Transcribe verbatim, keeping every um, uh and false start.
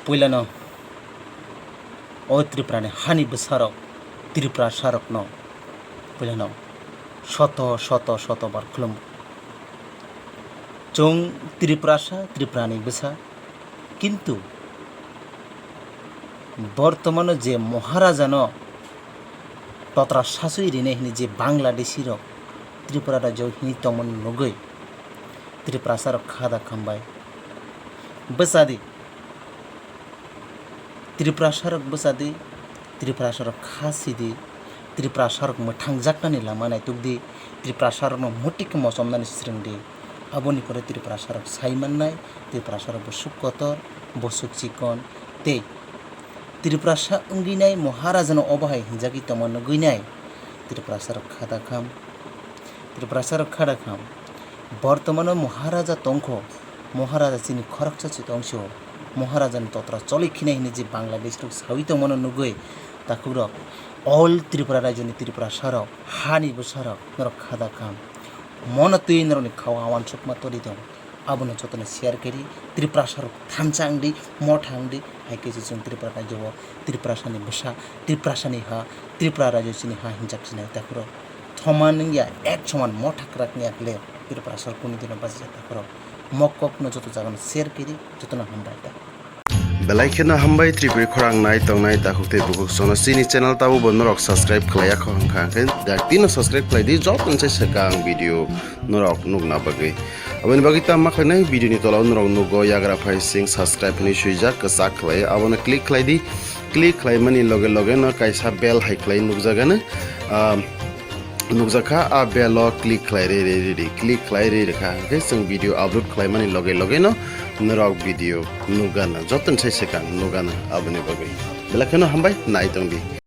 Puilano o Tripurani hani bwsarok, Tripurasarokno puilano soto, soto, soto bar khulum. Chwng Tripurasa, Tripurani bwsa, kintu bortomano je Maharajano totra sasui rinai hini je Bangladeshirok Tripura rajyo hini tongmani nugui Tripurasarok kha da khambai. Bwsadi, Tripurasarok bwsadi, Tripurasarok kha sidi, Tripurasarok mwthangjaknani lama naitukdi, Tripurasarokno mutik mochomnani swrwngdi. Aboni pore Tripurasarok sai mannai, Tripurasarok bwswk kotor, bwswk chikon, tei Tripurasa wngwinai Maharajano obo hai hinjagwi tongma nugwinai Tripurasarok kha da kham. Tripurasarok kha da kham. Bortomano Maharaja tongkho, Maharaja chini khoroksa se tongso, Maharajani totra choli khinai hinwi je Bangladeshrok sawi tongmano nugwi takhukrok, all Tripura rajyoni Tripurasarok, hani bwsarok norok kha da kham. Mono twi norokni khao awansukma todi tong. Abono jotono share khe di, Tripurasarok thansa wng di, motha wng di, hai khe se chwng Tripura rajyo o Tripurasani bwsa, Tripurasani ha, Tripura rajyo chini ha hinjak sinai takhukrok. Thoman wngya, ek soman motha kwrak wngya khle Tripurasarok kunu dino bachajak takhukrok. Mo kokno joto jagano share khe di, jotono hambai ta. Belai kheno hambai Tripuri khorang nai tongnai takhuk tei bukhuk sono chini channel tabo bo norok subscribe khlaiya kho hwnkha hwnkhe daktino subscribe khlai di, joto se swkang video norok nukna bagwi. Aboni bagwi tamo khlainai video ni tola o norok nugo yagra phai sing subscribe hinwi swijak kwchak khlai, abono click khlai di. Click khlaimani loge loge no kaisa bell hai khlai nukjagano, ah, nukjakha, a bell o click khlai re re re di, click khlai re re kha hwnkhe chwng video upload khlaimani loge loge no norok video nukgana, joto sai swkang nukgana. Aboni bagwi belai kheno hambai nai tong di.